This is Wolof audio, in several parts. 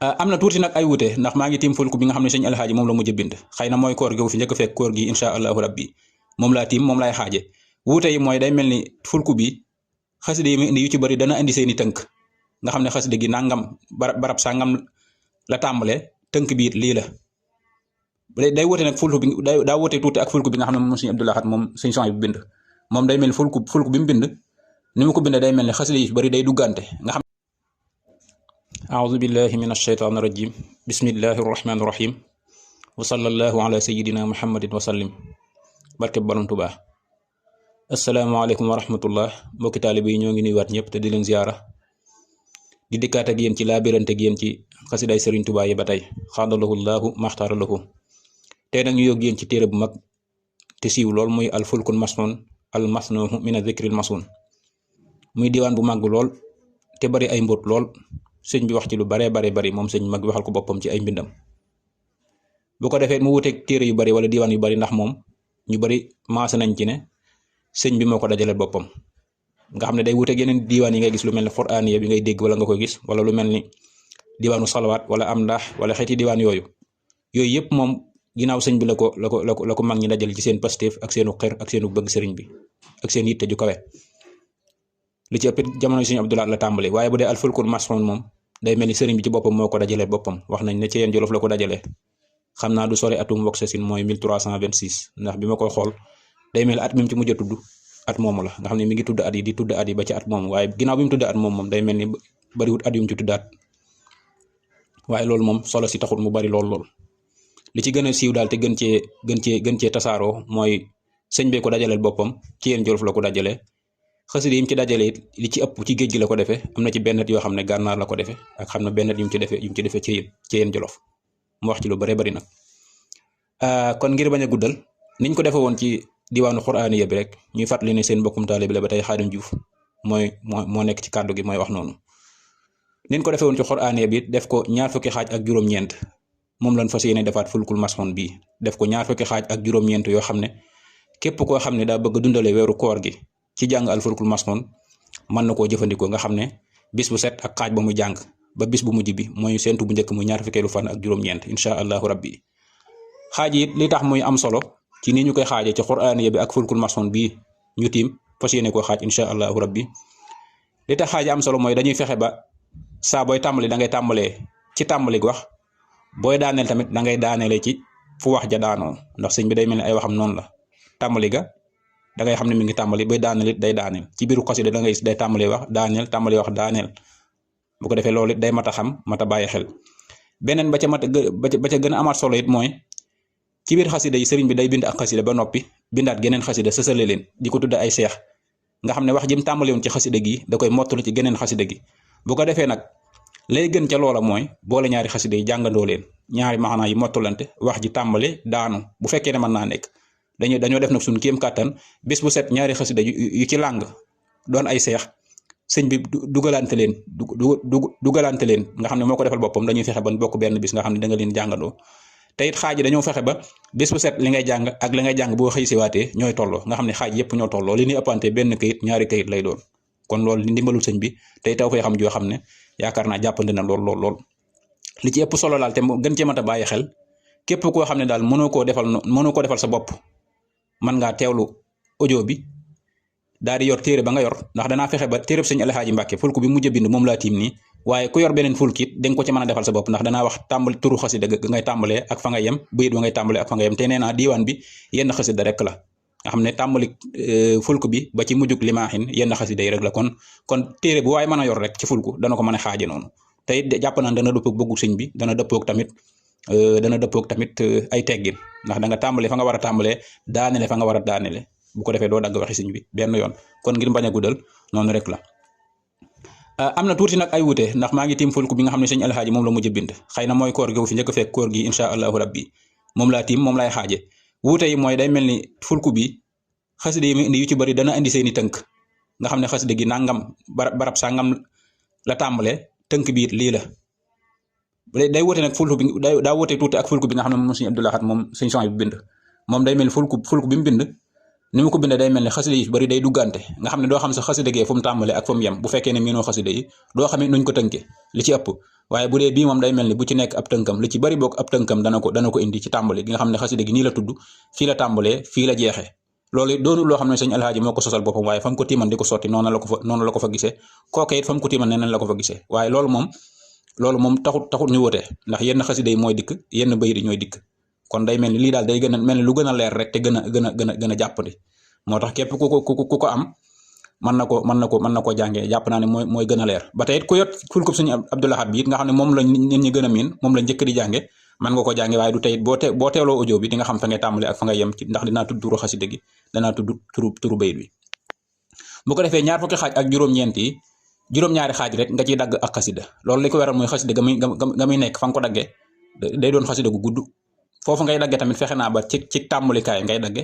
am na tuuti nag ay wute ndax maa ngi tiim fulku bi nga xam ne sëñ alxaaji moom la mujj bind xëy na mooy koor gi fi njëkk fekk koor gi incha allahu rabbi moom laa tiim moom laay xaaje wuute yi mooy day mel ni fulku bi xasida yi mu indi yu ci bëri dana indi seeni tënk nga xam ne xasida gi nangam barab sangam la tàmbalee tënk bi it lii la day wute nag fulku bi daa wute tuuti ak fulku bi nga xam ne moom sëñ Abdou Lahad moom sëñ son bi bind moom day mel ni fulku bi mu bind ni mu ko bindee day mel ni xasida yi bëri day duggante nga xam أعوذ بالله من الشيطان الرجيم بسم الله الرحمن الرحيم وصلى الله على سيدنا محمد وسلم barke Borom Tuubaa asalaamaaleykum wa rahmatullah mbokki taalibe yi ñoo ngi nuyuwaat ñëpp te di leen ziyaara di dikkaat ak yéen ci laabirante ak yéen ci xasidaay Sëriñ Tuubaa yi ba tey xaadalahu llaahu maxtaara lahu tey nag ñu yóg yéen ci téere bu mag te siiw lool muy al fulkul masnuun al masnuun min az-zikril masuun muy diwaan bu màgg lool te bari ay mbóot lool sëñ bi wax ci lu bari moom sëñ mag waxal ko boppam ci ay mbindam bu ko defee mu wuteeg téere yu bari wala diwaan yu bari ndax moom ñu bari maase nañ ci ne sëñ bi moo ko dajaleel boppam nga xam ne day wuteeg yeneen diwaan yi ngay gis lu mel ne Quraaniya bi ngay dégg wala nga koy gis wala lu mel ni diwaanu salawaat wala am ndax wala xeeti diwaan yooyu yëpp moom ginnaaw sëñ bi la ko mag ñi dajal ci seen pasteef ak seenu xër ak seenu bëgg sëriñ bi ak seen yitte ju kawe li ci ëpp jamono sëñ Abdou Lahad la tàmbale waaye bu dee al fulkul masnuun moom day mel ni sëriñ bi ci boppam moo ko dajalee boppam wax nañ ne ci yeen Jolof la ko dajalee xam naa du sore atum woksasin mooy 1326 ndax bi ma koy xool day mel at mi mu ci mujj a tudd at moomu la nga xam ne mi ngi tudd at yi di tudd at yi ba ci at moomu waaye ginnaaw bi mu tudd at moom day mel ni bariwut at yu mu ci tuddaat waaye loolu moom solo si taxul mu bari lool li ci gën a siiw daal te gën cee tasaaroo mooy sëñ bee ko dajaleel boppam ci yeen Jolof la ko dajalee xasida yi mu ci dajale it li ci ëpp ci géej gi la ko defee am na ci benn yoo xam ne gànnaar la ko defee ak xam na benn yu mu ci defee ci yeen Jolof mu wax ci lu bari nag kon ngir bañ a guddal niñ ko defee woon ci diwaanu Quraaniya bi rek ñuy fàttali ne seen mbokkum taalibe bi la ba tey Xaadim Juuf moo nekk ci kàddu gi mooy wax noonu niñ ko defee woon ci Quraaniya bi def ko ñaar fukki xaaj ak juróom-ñeent moom lañ fas yéene defaat fulkul masnuun bii def ko ñaar fukki xaaj ak juróom-ñeent yoo xam ne képp koo xam ne daa bëgg dundale weeru koor gi ci jàng al fulkul masnuun mën na koo jëfandikoo nga xam ne bis bu set ak xaaj ba muy jàng ba bis bu mujj bi mooy séentu bu njëkk muy ñaar fukkeelu fan ak juróom-ñeent incha allahu rabbi xaaj yi li tax muy am solo ci ni ñu koy xaajee ci Quraaniya bi ak fulkul masnuun bii ñu tiim fas yéene koo xaaj incha allahu rabbi li tax xaaj am solo mooy dañuy fexe ba saa booy tàmbali da ngay tàmbalee ci tàmbali wax booy daaneel tamit da ngay daaneele ci fu wax ja daanoo ndax sëñ bi day mel ni ay waxam noonu la tàmbali ga da ngay xam ne mi ngi tàmbali bay daaneel it day daaneel ci biiru xasida da ngay day tàmbali wax daaneel tàmbali wax daaneel bu ko defee loolu it day mat a xam mat a bàyyi xel beneen ba ca gën a amaat solo it mooy ci biir xasida yi sëriñ bi day bind ak xasida ba noppi bindaat geneen xasida sësale leen di ko tudde ay seex nga xam ne wax jëm tàmbali woon ci xasida gi da koy mottalu ci geneen xasida gi bu ko defee nag lay gën ca loola mooy boole ñaari xasida yi jàngandoo leen ñaari maxanaa yi mottalante wax ji tàmbali daanu bu fekkee ne mën naa nekk dañoo def nag suñu kéem kàttan bis bu set ñaari xasida yu ci làng doon ay seex sëñ bi dugalante leen nga xam ne moo ko defal boppam dañuy fexe ban bokk benn bis nga xam ne da nga leen jàngandoo te it xaaj yi dañoo fexe ba bis bu set li ngay jàng ak li ngay jàng boo xëy si waatee ñooy tolloo nga xam ne xaaj yëpp ñoo tolloo li ñuy ëppante benn kayit ñaari kayit lay doon kon loolu li ndimbalul sëñ bi tey taw fay xam joo xam ne yaakaar naa jàppandi na lool li ci ëpp solo daal te mu gën cee mat a bàyyi xel képp koo xam ne daal mënoo koo defal sa bopp mën ngaa teewlu audio bi daal di yor téere ba nga yor ndax danaa fexe ba téereb sëñ Alxaaji Mbàkke fulku bi mujj bind moom laa tiim nii waaye ku yor beneen fulkit da nga ko ci mën a defal sa bopp ndax danaa wax tàmbali turu xasida ngay tàmbalee ak fa nga yem bayit wa ngay tàmbalee ak fa nga yem te nee naa diiwaan bi yenn xasida rek la nga xam ne tàmbali fulku bi ba ci mujjug limaaxin yenn xasida yi rek la kon téere bu waaye mën a yor rek ci fulku dana ko mën a xaaje noonu te it jàpp naa dana dëppoog bëggu sëñ bi dana dëppoog tamit ay teggin ndax da nga tàmbalee fa nga war a tàmbalee daanele fa nga war a daanele bu ko defee doo dagg waxi sëñ bi benn yoon kon ngir bañ a guddal noonu rek la am na tuuti nag ay wute ndax maa ngi tiim fulku bi nga xam ne sëñ alxaaji moom la mujj bind xëy na mooy koor gi fi njëkk fekk koor gi incha allahu rabbi moom laa tiim moom laay xaaje wuute yi mooy day mel ni fulku bi xasida yi mu indi yu ci bëri dana indi seeni tënk nga xam ne xasida gi nangam barab sangam la tàmbalee tënk bi it lii la day wute nag fulku bi daa wute tuuti ak fulku bi nga xam ne moom sëñ Abdou Lahad moom sëñ son bi bind moom day mel ni fulku bi mu bind ni mu ko bindee day mel ni xasida yi bari day duggante nga xam ne doo xam sa xasida gee fu mu tàmbalee ak fu mu yem bu fekkee ne miinoo xasida yi doo xam it nuñ ko tënkee li ci ëpp waaye bu dee bii moom day mel ni bu ci nekk ab tënkam li ci bari bokk ab tënkam dana ko indi ci tàmbali gi nga xam ne xasida gi nii la tudd fii la tàmbalee fii la jeexee loolu doonul loo xam ne sëñ alhaaji moo ko sosal boppam waaye fa mu ko tiiman di ko sotti noonu la ko fa gisee kooke it fa mu ko tiiman neneen la ko fa gisee waaye loolu moom taxut ñu wutee ndax yenn xasida yi mooy dikk yenn bayit yi ñooy dikk kon day mel ni lii daal day gën a mel ni lu gën a leer rek te gën a jàppandi moo tax képp ku ko am mën na koo jàngee jàpp naa ne mooy gën a leer ba tey it ku yot fulkub sëñ Abdou Lahad bi it nga xam ne moom la nit ñi gën a miin moom la njëkk di jànge mën nga ko jànge waaye du tey boo teeloo audio bi di nga xam fa ngay tàmbale ak fa ngay yem ci ndax dinaa tudd turu xasida gi danaa tudd turu bayit bi bu ko defee ñaar fukki xaaj ak juróom-ñeent yi juróom-ñaari xaaj rek nga ciy dagg ak xasida loolu li ko waral mooy xasida ga muy nekk fa nga ko daggee day doon xasida gu gudd foofu ngay daggee tamit fexe naa ba ci tàmbalikaay ngay dagge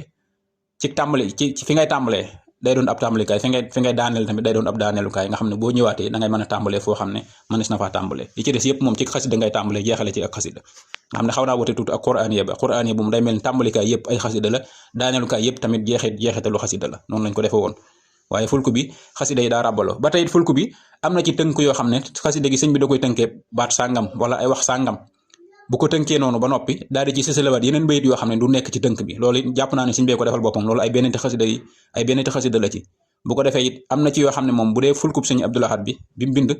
ci tàmbali ci fi ngay tàmbalee day doon ab tàmbalikaay fi ngay daaneel tamit day doon ab daaneelukaay nga xam ne boo ñëwaatee da ngay mën a tàmbalee foo xam ne mënees na faa tàmbalee li ci des yëpp moom ci xasida ngay tàmbalee jeexale ci ak xasida nga xam ne xaw naa wote tuuti ak quraaniya bu mu day mel ni tàmbalikaay yëpp ay xasida la daaneelukaay yëpp tamit jeexitalu xasida la noonu lañ ko defe woon waaye fulku bi xasida yi daa ràbbaloo ba tey fulku bi am na ci tënk yoo xam ne xasida gi sëñ bi da koy tënkee baat sàngam wala ay wax sàngam bu ko tënkee noonu ba noppi daal di ci sësalewaat yeneen bayit yoo xam ne du nekk ci tënk bi loolu it jàpp naa ne sëñ bee ko defal boppam loolu ay benn xasida la ci bu ko defee it am na ci yoo xam ne moom bu dee fulkub sëñ Abdou Lahad bi mu bind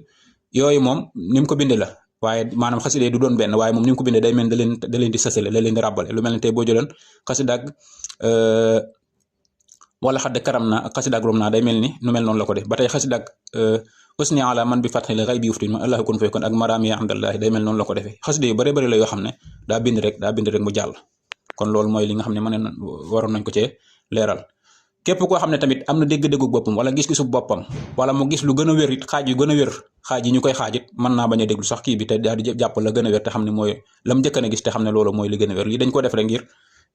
yooyu moom ni mu ko bindee la waaye maanaam xasida yi du doon benn waaye moom ni mu ko bindee day mel da leen di sësale da leen di ràbbale lu mel ne tey boo jëloon xasida ak wala xadd karam na ak xasida ak rom naa day mel ni nu mel noonu la ko def ba tey xasida ak usni ala man bi fatxi la xay bi yuftin ma allahu kun fayakun ak marami amdallahi day mel noonu la ko defee xasida yu bëri bëri la yoo xam ne daa bind rek mu jàll kon loolu mooy li nga xam ne mën waroon nañ ko cee leeral képp koo xam ne tamit am na dégg-déggu boppam wala gis-gisu boppam wala mu gis lu gën a wér it xaaj yu gën a wér xaaj yi ñu koy xaaj it mën naa bañ a déglu sax kii bi te daal di jàpp la gën a wér te xam ne mooy lam njëkk a gis te xam ne loolu mooy li gën a wér lii dañ ko def rek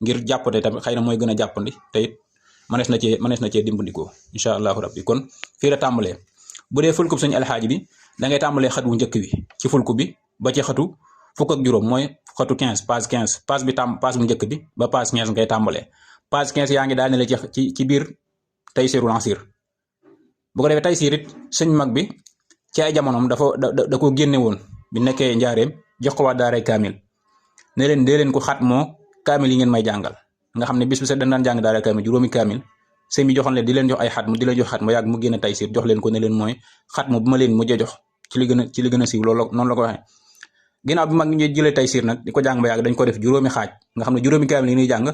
ngir jàppate tamit xëy na mooy gën a jàppandi te it mënees na cee dimbandikoo incha allahu rabbi kon fii la tàmbalee bu dee fulkub sëñ alxaaji bi da ngay tàmbalee xat wu njëkk wi ci fulku bi ba ci xatu fukk ak juróom mooy xatu 15 page 15 page bu njëkk bi ba page 15 ngay tàmbalee page 15 yaa ngi daane la ci biir Taysirul Asir bu ko defee Taysir it sëñ mag bi ci ay jamonoom da ko génne woon bi nekkee njaareem jox ko waa daaray kaamil ne leen dee leen ko xat moo kaamil yi ngeen may jàngal nga xam ne bis bu set dañ daan jàng daaray kaamil juróomi kaamil sëñ bi joxoon leen di leen jox ay xatmu di leen jox xatmu yàgg mu génn Taysir jox leen ko ne leen mooy xatmu bu ma leen mujjee jox ci li gën a siiw loolu noonu la ko waxee ginnaaw bi mag ñi jëlee Taysir nag di ko jàng ba yàgg dañ ko def juróomi xaaj nga xam ne juróomi kaamil yi ñuy jàng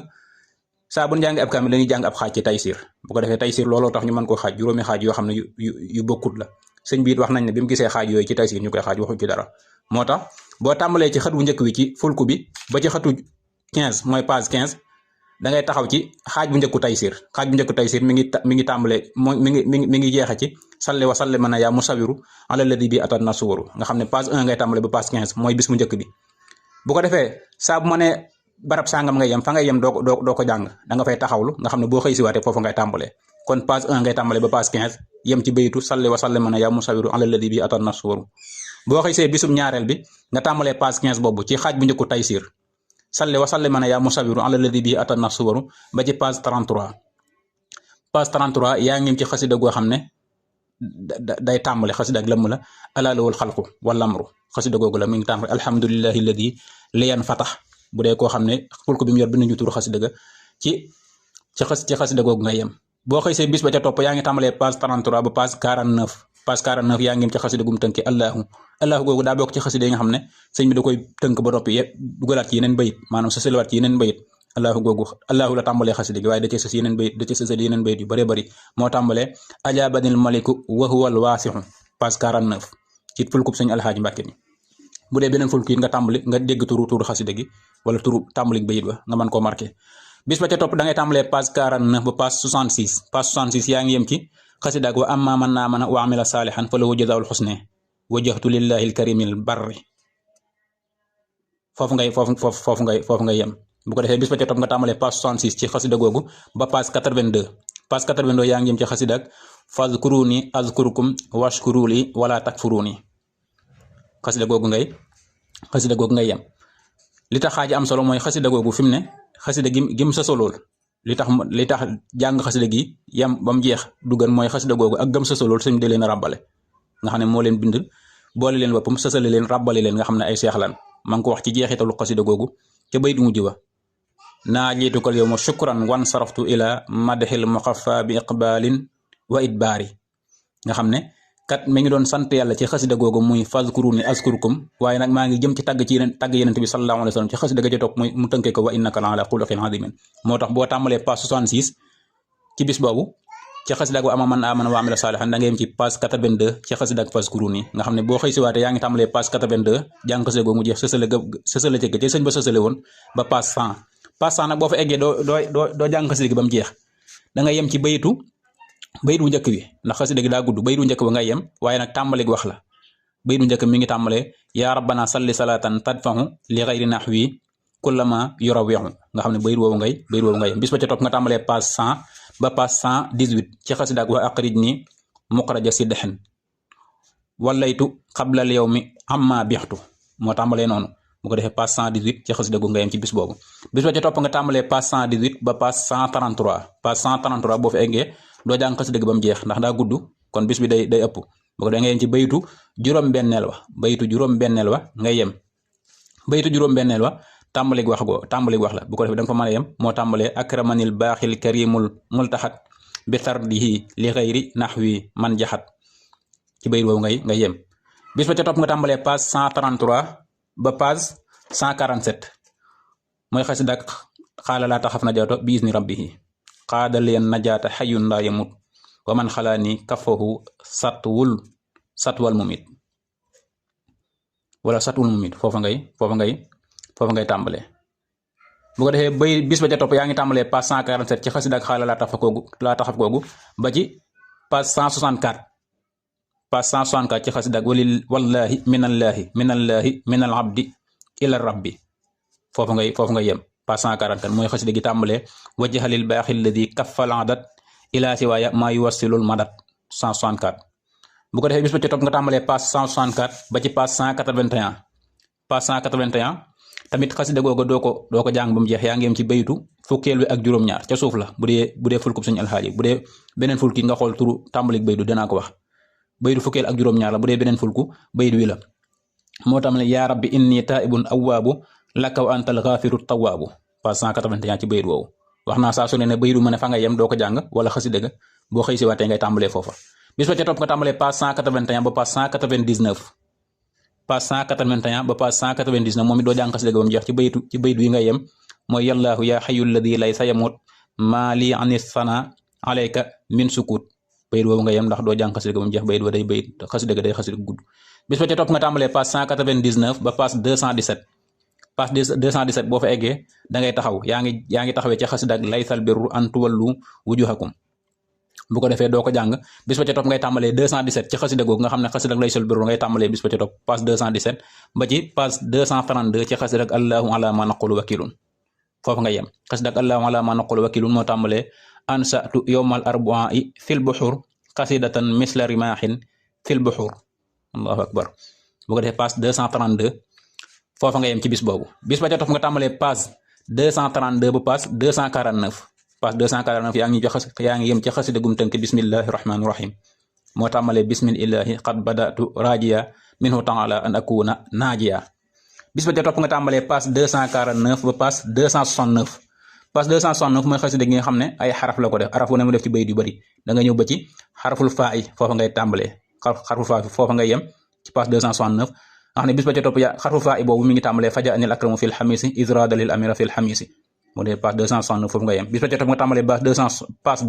saa bu ñu jàngee ab kaamil dañuy jàng ab xaaj ci Taysir bu ko defee Taysir looloo tax ñu mën koo xaaj juróomi xaaj yoo xam ne yu bokkut la sëñ bi it wax nañ ne bi mu gisee xaaj yooyu ci Taysir ñu koy xaaj waxuñ ci dara moo tax boo tàmbalee ci xët bu njëkk wi ci fulku bi ba ci xëtu 15 mooy page 15 da ngay taxaw ci xaaj bu njëkku Taysir mi ngi tàmbalee mi ngi jeexe ci salli wa salli man yaa musawiru ala ladi bi atat na suwaru nga xam ne page 1 ngay tàmbalee ba page 15 mooy bis mu njëkk bi bu ko defee saa bu ma nee barab sangam ngay yem fa ngay yem doo ko jàng da nga fay taxawlu nga xam ne boo xëy si waatee foofu ngay tàmbalee kon page 1 ngay tàmbalee ba page 15 yem ci bayitu salli wa salli man yaa musawiru ala ladi bi atat na suwaru boo xëy see bisum ñaareel bi nga tàmbalee page 15 boobu ci xaaj bu njëkku Taysir salli wa salli man yaa musawiru ala ladi bi atat na suwaru ba ci page 33 page 33 yaa ngi ci xasida goo xam ne day tàmbale xasida ak lëmm la alaalawul xalqu wal amru xasida googu la mi ngi tàmbale alhamdulillahi alladi liyan fatax bu dee koo xam ne fulku bi mu yor bi nañu turu xasida ga ci xasida googu nga yem boo xëy see bis ba ca topp yaa ngi tàmbalee page 33 ba page 49 yaa ngi ci xasida gum tënki allahu googu daa bokk ci xasida yi nga xam ne sëñ bi da koy tënk ba noppi yëpp dugalaat ci yeneen bayit maanaam sa sëlwaat ci yeneen bayit allahu la tàmbalee xasida gi waaye da ci sës yeneen bayit yu bëree bëri moo tàmbalee ajabanil maliku wa huwal waasixu page 49 ci fulkub sëñ alxaaji Mbàkke mi bu dee beneen fulku yi nga tàmbali nga dégg turu xasida gi wala turu tàmbali bayit ba nga mën koo marqué bis ba ca topp da ngay tàmbalee page 49 ba page 66 yaa ngi yem ci xasida ak wa amma man amana wa amila saalihan fa lahu jazaa'ul husna wajjahtu lillahi alkarimil barri foofu ngay yem bu ko defee bis ba ca topp nga tàmbalee page 66 ci xasida googu ba page 82 page 82 yaa ngi yem ci xasida ak fazkuruni azkurkum washkuruli wala takfuruni xasida googu ngay yem li tax xaaji am solo mooy xasida googu fi mu ne xasida gim sa solool li tax jàng xasida gi yam ba mu jeex du gën mooy xasida googu ak gëm sa solool sëñ bi da leen a ràbbale nga xam ne moo leen bind boole leen boppam sësale leen ràbbale leen nga xam ne ay seex lan ma ngi ko wax ci jeexitalu xasida googu ca bayt mujj ba naa jiitukal yow ma shukran wan saraftu ila madhil muxafa bi iqbalin wa idbaari nga xam ne kat mi ngi doon sant yàlla ci xasida googu muy fazkuruni azkurkum waaye nag maa ngi jëm ci tàgg yenent bi sallallahu alayhi wa sallam ci xasida ga ca topp muy mu tënkee ko wa innaka la ala xuluqin azimin moo tax boo tàmbalee page 66 ci bis boobu ci xasida gu ama man amana wa amila salihan da nga yem ci page 82 ci xasida ak fazkuruni nga xam ne boo xëy si waatee yaa ngi tàmbalee page 82 jàng xasida googu mu jeex sësale ca ca sëñ ba sësale woon ba page 100 page 100 nag boo fa eggee doo jàng xasida gi ba mu jeex da nga yem ci baytu njëkk bi ndax xasida gi daa gudd baytu njëkk ba ngay yem waaye nag tàmbali gi wax la baytu njëkk mi ngi tàmbalee yaa rabbana salli salatan tadfahu li ghayri nahwi kullama yurawihu nga xam ne baytu woowu ngay yem bis ba ca topp nga tàmbalee page 100 ba page 118 ci xasida wa aqridni muqraja sidhen wallaytu qablal yawmi amma bixtu moo tàmbalee noonu bu ko defee page 118 ci xasida gu nga yem ci bis boobu bis ba ca topp nga tàmbalee page 118 ba page 133 page 133 boo fa eggee doo jàng xasida gi ba mu jeex ndax daa gudd kon bis bi day ëpp bu ko da nga yem ci baytu juróom-benneel wa ngay yem baytu juróom-benneel wa tàmbali wax la bu ko defee da nga fa mën a yem moo tàmbalee akramanil baaxil karimul multaxat bi tardihi li xayri naxwi man jaxat ci baytu boobu ngay yem bis ba ca topp nga tàmbalee page 133 ba page 147 mooy xasida ak xaala laa taxaf najaata bi izni rabbihi xaada leen najaata xayun laa yamut wa man xalaani kafahu satwal mumit wala satwul mumit foofa ngay tàmbalee bu ko defee bay bis ba ca topp yaa ngi tàmbalee page 147 ci xasida ak xaala laa taxaf googu ba ci page 164 ci xasida ak wallahi minallahi minal abdi ila rabbi foofu ngay yem page 144 mooy xasida gi tàmbalee wajhalil baaxi alladi kaffal adat ila siwaaya maa yuwassilul madat 164 bu ko defee bis ba ca topp nga tàmbalee page 164 ba ci page 181 tamit xasida googu doo ko jàng ba mu jeex yaa ngi yem ci baytu fukkeel wi ak juróom-ñaar ca suuf la bu dee fulkub suñu alxaaji bu dee beneen fulki nga xool turu tàmbalik baytu dinaa ko wax baytu fukkeel ak juróom-ñaar la bu dee beneen fulku baytu wi la moo tam ne yaa rabbi inni taibun awwaabu laka wa antal ghafiru tawwaabu page 181 ci baytu woowu wax naa saa su ne baytu ma ne fa nga yem doo ko jàng wala xasida ga boo xëy si waatee ngay tàmbalee foofa bis ba ca topp nga tàmbalee page 181 ba page 199 page 181 ba page 199 moom it doo jàng xasida ga ba mu jeex ci baytu yi ngay yem mooy yallaahu yaa xayyul ladhi laysa yamut maa li anis sana alayka min sukut bayit boobu nga yem ndax doo jàng xasida ga ba mu jeex bayit ba day bayit xasida ga day xasida gudd bis ba ca topp nga tàmbalee page 199 ba page 217 page 217 boo fa eggee da ngay taxaw yaa ngi taxawee ca xasida ak laysal birru an tuwallu wujuhakum bu ko defee doo ko jàng bis ba ca topp ngay tàmbalee 217 ci xasida googu nga xam ne xasida ak laysal birru ngay tàmbalee bis ba ca topp page 217 ba ci page 232 ci xasida ak allahu ala ma naqulu wakilun foofu nga yem xasida ak allahu ala ma naqulu wakilun moo tàmbalee ansatu yowmal arbu'i fil buxur xasidatan misla rimahin fil buxur allahu akbar bu ko defee page 232 foofa nga yem ci bis boobu bis ba ca topp nga tàmbalee page 232 ba page 249 page 249 yaa ngi yem ci xasida gum tënk bismillahi rahmani rahim moo tàmbalee bismillahi qad badatu rajiya minhu taala an akuna najiya bis ba ca topp nga tàmbalee page 249 ba page 269 page 269 mooy xasida gi nga xam ne ay xaraf la ko def araf wu ne mu def ci bayit yu bari da nga ñëw ba ci xarful faa yi foofa ngay tàmbalee xarful faa foofa ngay yem ci page 269 nga xam ne bis ba ca topp xarful faa yi boobu mi ngi tàmbalee faja anil akramu fil xamisi israda lil amira fil xamisi mu dee page 269 foofu nga yem bis ba ca topp nga tàmbalee page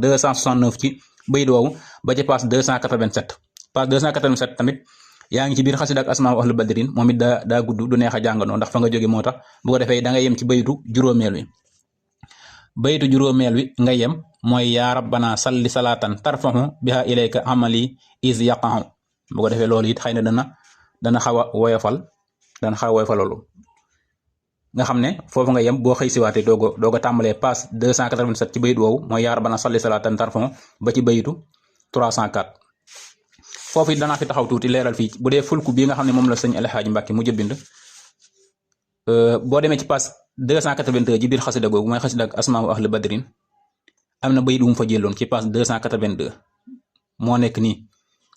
269 ci bayit woowu ba ci page 287 page 287 tamit yaa ngi ci biir xasida ak asmaa ahlu badrin moom it daa gudd du neex a jàngandoo ndax fa nga jóge moo tax bu ko defee da nga yem ci bayitu juróomeel wi nga yem mooy yaa rabbana salli salaatan tarfahu biha ilayka amali is yaqahu bu ko defee loolu it xëy na dana xaw a woyofal loolu nga xam ne foofu nga yem boo xëy siwaatee dooga tàmbalee page 287 ci bayit woowu mooy yaa rabbana salli salaatan tarfahu ba ci bayitu 304 foofu it danaa fi taxaw tuuti leeral fii bu dee fulku bii nga xam ne moom la sëñ Alxaaji Mbàkke mu jëbind boo demee ci page 282 ci biir xasida googu mooy xasida ak asmaa ahlu badrin am na bayit wu mu fa jëloon ci page 282 moo nekk nii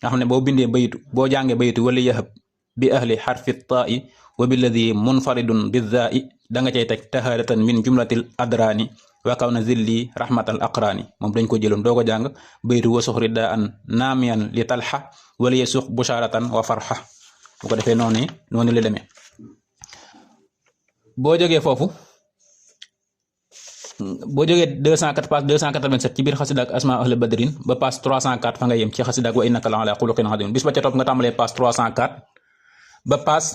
nga xam ne boo bindee bayitu boo jàngee bayitu wala yahab bi ahli xarfi taa'i wa billadi munfaridun bizaa'i da nga cay teg taharatan min jumlatil adraani wa kaw na zilli rahmatal aqraani moom dañ ko jëloon doo ko jàng baytu wa suxri daa an naamiyan li talxa wala yesux busharatan wa farxa bu ko defee noonu la demee boo jógee foofu boo jógee 204 page 287 ci biir xasida ak asma ahli badrin ba page 304 fa nga yem ci xasida ak wa innaka la ala xuluqin adim bis ba ca topp nga tàmbalee page 304 ba page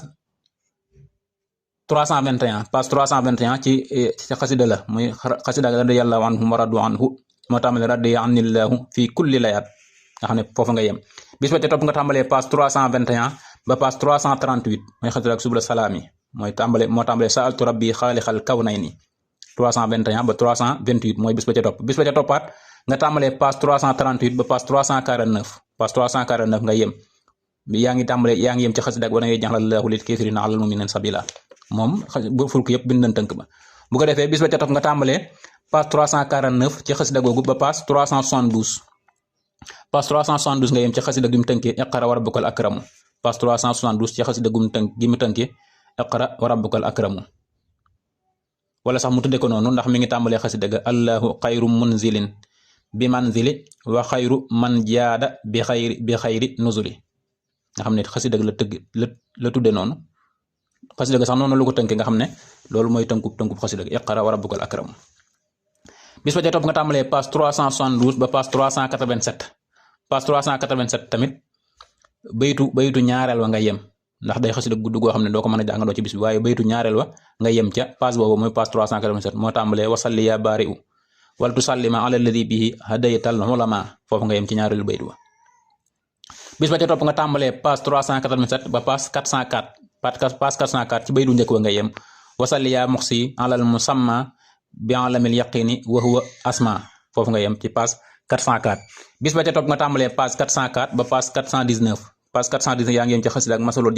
321 page 321 ci xasida la muy xasida ak radiyallahu anhum wa radu anhu moo tàmbalee radiya anillahu fi kulli layat nga xam ne foofu nga yem bis ba ca topp nga tàmbalee page 321 ba page 338 mooy xasida ak subla salaami moo tàmbalee sa'altu rabbi xaalixal kawnayni 321 ba 328 mooy bis ba ca topp bis ba ca toppaat nga tàmbalee page 338 ba page 349 page 349 nga yem yaa ngi yem ci xasida ak wana yee jaxlallahu lil kafirina alal mu'minin sabila moom bu fulku yëpp bind nañ tënk ba bu ko defee bis ba ca topp nga tàmbalee page 349 ci xasida googu ba page 372 page 372 nga yem ci xasida gi mu tënkee iqra wa rabbukal akramu page 372 ci xasida gi mu tënkee iqra wa rabbukal akramu wala sax mu tudde ko noonu ndax mi ngi tàmbalee xasida ga allahu xayru munzilin bi manzili wa xayru man jaada bi xayri nuzuli nga xam ne xasida ga la tudde noonu xasida ga sax noonu lu ko tënke nga xam ne loolu mooy tënkub xasida ga iqra wa rabbukal akram bis ba ca topp nga tàmbalee page 372 ba page 387 page 387 tamit baytu ñaareel wa nga yem ndax day xasida gudd goo xam ne doo ko mën a jàngandoo ci bis bi waaye baytu ñaareel wa nga yem ca page boobu mooy page 387 moo tàmbalee wasalli ya bari'u wal tusallima ala alladhi bihi hadayatal ulama foofu nga yem ci ñaareelu baytu wa bis ba ca topp nga tàmbalee page 387 ba page 404 page 404 ci baytu njëkk wa nga yem wasalli ya muxsi alal musamma bi alamil yaqini wa huwa asma foofu nga yem ci page 404 bis ba ca topp nga tàmbalee page 404 ba page 419 page 419 yaa ngi yem ci xasida ak masalul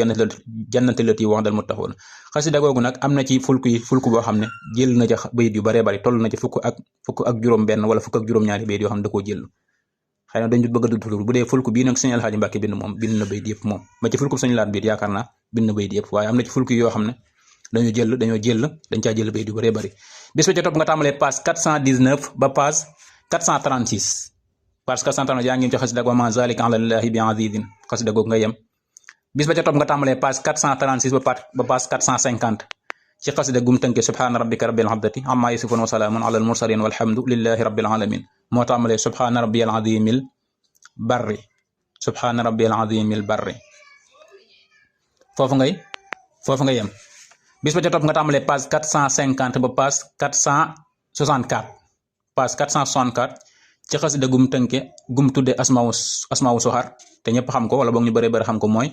jannati lati wa'dal muttaqun xasida googu nag am na ci fulku boo xam ne jël na ca bayit yu baree bari toll na ci fukk ak juróom benn wala fukk ak juróom-ñaari bayit yoo xam ne da koo jël xëy na dañu bëgg a dugg bu dee fulku bii nag sëñ Alxaaji Mbàkke bind na bayit yëpp moom ba ci fulku sëñ laat biit yaakaar naa bind na bayit yëpp waaye am na ci fulku yoo xam ne dañ caa jël bayit yu baree bari bis ba ca topp nga tàmbalee page 419 ba page 436 parce que santan yaa ngi ci xasida wa ma zalika ala llahi bi azizin xasida googu nga yem bis ba ca topp nga tàmbalee page 436 ba page 450 ci xasida gum tënke subhana rabbika rabbil izzati amma yasifun wa salamun ala al mursalin walhamdu lillahi rabbil alamin moo tàmbalee subhana rabbiyal azimil barri subhana rabbiyal azimil barri foofu nga yem bis ba ca topp nga tàmbalee page 450 ba page 464 page 464 ci xasida gum tënke gum tudde asmaawu soxar te ñëpp xam ko wala boog ñu bëree bëri xam ko mooy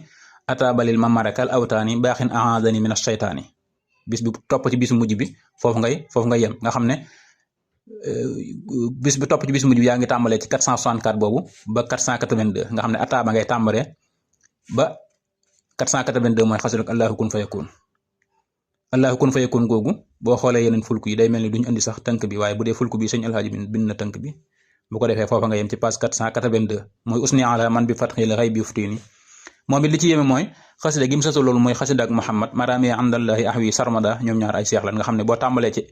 atabalil mamarakal awtaani baaxin ahadani min ashaytaani bis bi topp ci bisu mujj bi foofu nga yem nga xam ne bis bi topp ci bisu mujj bi yaa ngi tàmbalee ci 464 boobu ba 482 nga xam ne ataaba ngay tàmbalee ba 482 mooy xasida allahu kun fayakun googu boo xoolee yeneen fulku yi day mel ni duñu andi sax tënk bi waaye bu dee fulku bi sëñ Alxaaji bind na tënk bi bu ko defee foofa nga yem ci page 482 mooy usni ala man bi fatxil xaybi yuftini moom it li ci yéeme mooy xasida gi mu sasoo loolu mooy xasida ak Muhammad marami andallahi ahwi sarmada ñoom ñaar ay seex lan nga xam ne boo tàmbalee ci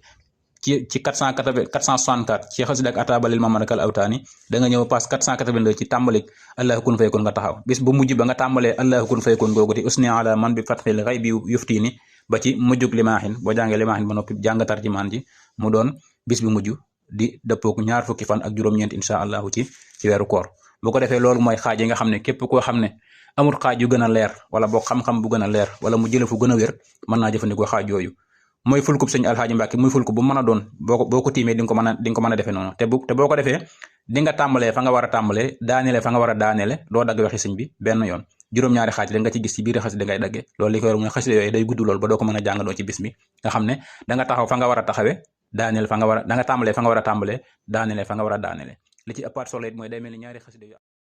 464 ci xasida ak atabalil mamarakal awtaani da nga ñëw page 482 ci tàmbalik allahu kun fayakun nga taxaw bis bu mujj ba nga tàmbalee allahu kun fayakun googu ti usni ala man bi fatxil xaybi yuftini ba ci mujjug limaaxin boo jàngee limaaxin ba noppi jàngatar ci maan ji mu doon bis bi mujj di dëppook ñaar fukki fan ak juróom-ñeent insha allahu ci weeru koor bu ko defee loolu mooy xaaj yi nga xam ne képp koo xam ne amul xaaj yu gën a leer wala boo xam-xam bu gën a leer wala mu jële fu gën a wér mën naa jëfandikoo xaaj yooyu mooy fulkub sëñ Alxaaji Mbàkke muy fulku bu mën a doon boo ko tiimee di nga ko mën a defee noonu te boo ko defee di nga tàmbalee fa nga war a tàmbalee daanele fa nga war a daanele doo dagg waxi sëñ bi benn yoon juróom-ñaari xaaj la nga ci gis ci biir xasida ngay daggee loolu li ko war mooy xasida yooyu day gudd lool ba doo ko mën a jàngadoo ci bis bi nga xam ne da nga taxaw fa nga war a taxawee daanele fa nga war a da nga tàmbalee fa nga war a tàmbalee daanele fa nga war a daanele li ci ëppaat solo it mooy day mel ni ñaari xasida yu